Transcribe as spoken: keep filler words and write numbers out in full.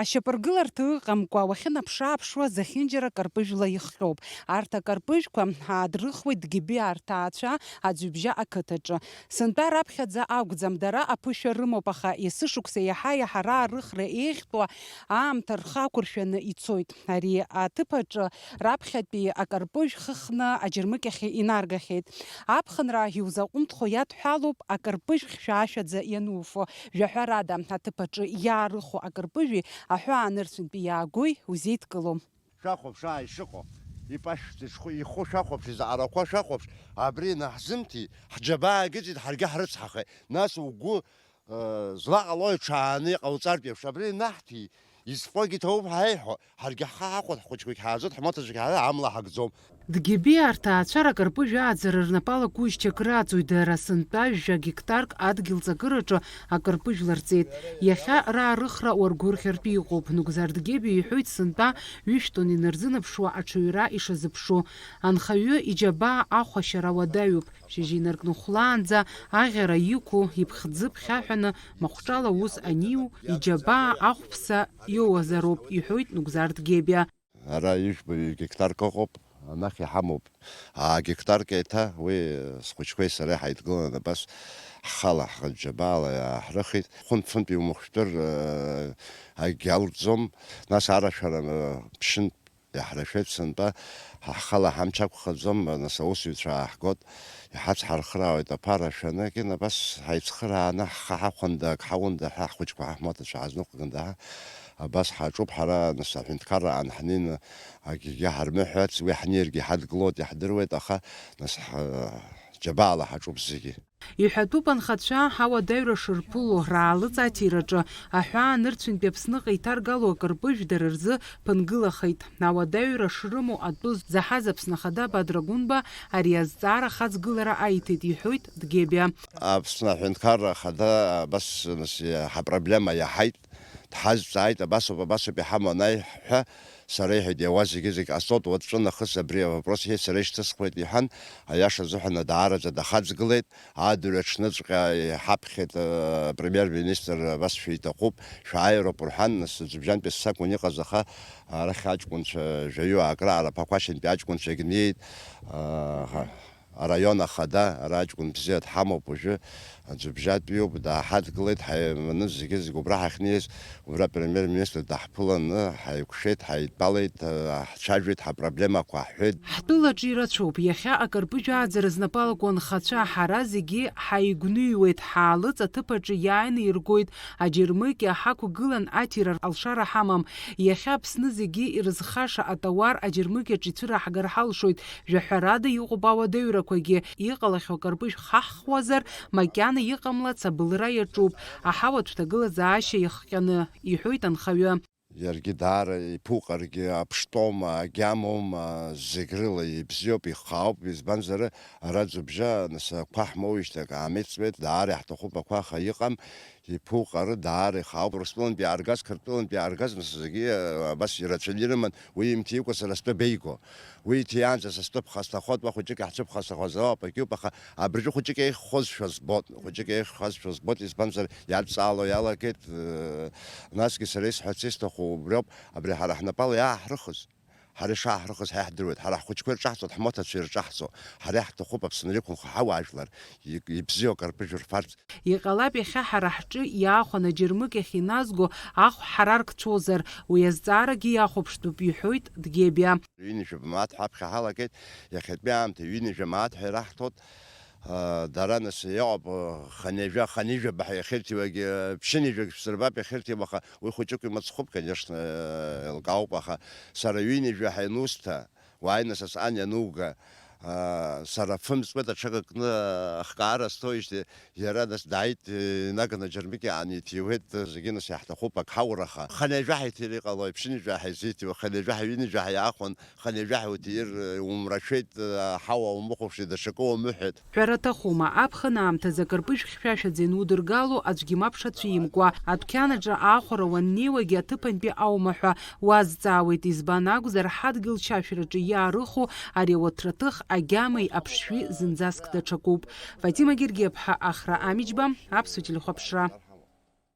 Ашьапыргыларҭа ыҟамкәа уахьынаԥшы-ааԥшуа зехьынџьара акарпыжәла ихҟьоуп. Арҭ акарпыжәқәа аадрыхуеит Дгьебиаа рҭаацәа Аӡҩыбжьа ақыҭаҿы. Сынтәа раԥхьаӡа акәӡам, дара аԥышәа рымоуп, аха есышықәса иаҳа-иаҳа раарыхра еиӷьтәуа аамҭа рхы ақәыршәаны ицоит. Ари аҭыԥ аҿы раԥхьатәи акарпыжә хыхны аџьармыкьахь инаргахьеит. Аԥхынра иузаҟәымҭхо иадҳәалоуп акарпыжә хьшәашәаӡа иануфо. Жәаҳәарада, аҭыԥ аҿы иаарыху акарпыжәи аҳәаанырцәынтәи иаагои узеидкылом. Шәахәаԥш, ааи, ишыҟоу, ипашәӡа шхәы, ихәы шәахәаԥш, изаҟарақәа шәахәаԥш, абри наҳзымҭи, ҳџьабаа агыҵит, ҳаргьы ҳрыцҳахеит. Нас угәы, э, злаҟалои ҽааны иҟауҵартә еиԥш, абри наҳҭи, изфогьы ҭоуп ҳаиҳәо, ҳаргьы ҳхы ҳахәоит, ҳхәыҷқәагь ҳааӡоит, ҳмоҭацәагь ҳара амла ҳагӡом. Дгьебиаа рҭаацәара акарпыжә ааӡара рнапала гәыжьчак раҵоит, дара сынтәа жәа гектарк адгьыл ҵакыраҿы акарпыжә ларҵеит. Иахьа раарыхра уаргәырӷьартә иҟоуп. Нугзар Дгьебиа иҳәоит сынтәа ҩышә тонн инарзынаԥшуа аҽаҩра ишазыԥшу. Анхаҩы иџьабаа ахәашьара уадаҩуп. Шьыжьы инаркны хәлаанӡа аӷьара иқәу, иԥхӡы ԥхьаҳәаны, махәҿала аус аниу, иџьабаа ахәԥса иоуазароуп, иҳәоит Нугзар Дгьебиа. Ара ижәбаҩ гектарк ыҟоуп, анахь иҳамоуп аа гектарк еиҭа, уи схәыҷқәеи сареи ҳаидгыланы абас ҳхала ҳхыџьџьабаала иааҳрыхит. Хәынтә-фынтә иумыхәшәтәыр, э, акгьы алҵӡом, нас арашәара, э, ԥшьынтә иаҳрашәеит сынтәа, ҳа ҳхала ҳамч ақәхаӡом, нас аусзуҩцәа ааҳгот, иҳацҳархраауеит аԥара шәаны, кьын абас ҳаицхырааны, ҳхы ҳахәында, ак ҳаунда ҳәа, ҳхәыҷқәа ҳамоҭацәа ҳазныҟәганда ҳәа, абас ҳаҿуп ҳара, нас аҳәынҭқарра аан ҳнеины, акгьы ҳармыҳәац, уи ҳнеиргьы ҳадгылоит, иаҳдыруеит, аха, нас, ҳ-, џьабаала ҳаҿуп зегьы. Иҳәатәуп анхацәа ауадаҩра шырԥыло, раалыҵ аҭираҿы аҳәаанырцәынтәи Аԥсныҟа иҭаргало акырпыжә дара рзы ԥынгылахеит. Ауадаҩра шрымоу атәы заҳаз Аԥсны Ахада Бадра Гәынба ари азҵаара ахаҵгылара аиҭеит, иҳәоит Дгебиа. Аԥсны Аҳәынҭқарра Ахада абас, нас, ҳапроблема иаҳаит, дҳазҵааит, абасоуп, абасоуп иҳамоу анаиҳәа, сара иҳәеит, иауа зегьы-зегь ҟасҵоит, уаҵәы нахыс абри авопрос иҳәеит, сара ишьҭысхуеит, иҳәан, аиаша азыҳәан даараӡа дахаҵгылеит. Адырҩаҽныҵәҟьа иҳаԥхьеит, э, премьер-министр, абас шәиҭахуп, шәааироуп рҳәан, нас Ӡыбжьантәи сакәын иҟаз, аха арахь аҷкәынцәа жәаҩык раара Ԥақәашьынтәи аҷкәынцәагь неит, э, араион ахада, ара аҷкәын бзиа дҳамоуп уажәы, Ӡыбжьантәиуп, дааҳадгылеит, ҳаиманы зегьы-зегь убра ҳахьнеиз, Убра апремьер-министр даҳԥыланы, ҳаиқәшәеит, ҳаидтәалеит, ҳцәажәеит, ҳапроблемақәа ҳҳәеит. Ҳтәылаҿы ирацәоуп. Иахьа акырпыжә ааӡара знапы алаку анхацәа, ҳара зегьы ҳаигәныҩуеит, ҳаалыҵ аҭыԥ аҿы иааины иргоит, аџьармыкьа ҳақәгылан аҭира алшара ҳамам. Иахьа Аԥсны зегьы ирызхаша атауар аџьармыкьаҿ ицәыраҳгар ҳалшоит. Жәаҳәарада иҟоуп ауадаҩрақәагьы. Иҟалахьоу акырпыжә хаҳхуазар, макьана иҟамлац абылра иаҿуп, аҳауатә ҭагылазаашьа иахҟьаны, иҳәоит анхаҩы. Иаргьы даара иԥуҟаргьы аԥштәоума, агьамоума, зегь рыла ибзиоуп, ихаауп, избанзар, ара Ӡыбжьа, нас, ақәа ҳмоуижьҭеи акы аамеҵуеит, даара иаҳҭахуп ақәа, аха иҟам, иԥуҟары даара ихаауп. Урыстәылантәи иааргаз, Қырҭтәылантәи иааргаз, нас, зегьы, а, абас ирацәаны ирыман, уи имҭикәа сара стәы беиго. Уи иҭиаанӡа са стәы ԥхасҭахоит, уа хәыҷык иаҳцәыԥхасҭахоз ауп, акгьы ауп, аха абыржәы хәыҷык еиххозшәа збоит, хәыҷык еиххазшәа збоит, избанзар, иадҵаало иалагеит, э, насгьы сара исҳәарц исҭаху убриоуп, абри ҳара ҳнапала иааҳрыхыз, ҳара ишааҳрыхыз ҳа иаҳдыруеит, ҳара ҳхәыҷқәа ирҿаҳҵоит, ҳмоҭацәа ирҿаҳҵо, ҳара иаҳҭахуп Аԥсны иқәынхо ҳауаажәлар, и-, ибзиоу акарпыжә рфарц. Иҟалап иахьа ҳара ҳҿы иаахәаны аџьармыкьахь иназго ахә ҳараркцәозар, уи азҵаарагьы иахәаԥштәуп, иҳәоит Дгебиа. Ҩынҩажәа мааҭ ҳәа аԥхьа ҳалагеит, иахьатәи аамҭа ҩынҩажәа мааҭ ҳәа ираҳҭоит. Дара, нас, иҟоуп, хынҩажәа, хынҩажәаба ҳәа иахьырҭиуагьы, ԥшьынҩажәагь шәсырбап иахьырҭиуа, аха уи хәыҷык имыцхәуп, конечно, еилкаауп, аха сара ҩынҩажәа ҳәа ианусҭа, уааины асҟан иануга, сара фымҵуеит аҽага кны ахкаара сҭоижьҭеи, иара, нас, дааит, инаганы аџьармыкьа ааниҭиуеит, зегьы, нас, иаҳҭахуп ак ҳаур, аха хынҩажәа ҳәа иҭир иҟалои, ԥшьынҩажәа ҳәа изиҭиуа, хынҩажәа ҳәа, ҩынҩажәа ҳәа иаахәан, хынҩажәа ҳәа уҭир, умрашәеит, аҳауа умыхәаԥшит, даҽакы умыҳәеит. Ҳәара аҭахума, аԥхын аамҭазы акырпыжә хьшәашәаӡа ианудыргало аӡәгьы мап шацәимкуа, адәқьанаҿы аахәара уаннеиуагьы аҭыԥантәи аума ҳәа уазҵаауеит, избан акәзар, ҳадгьыл чашәраҿы иаарыху ари ауаҭраҭых агьамеи аԥшшәи зынӡаск даҽакуп. Фатима Гергиаԥҳа, Ахра Амиџьба, Аԥсуа телехәаԥшра.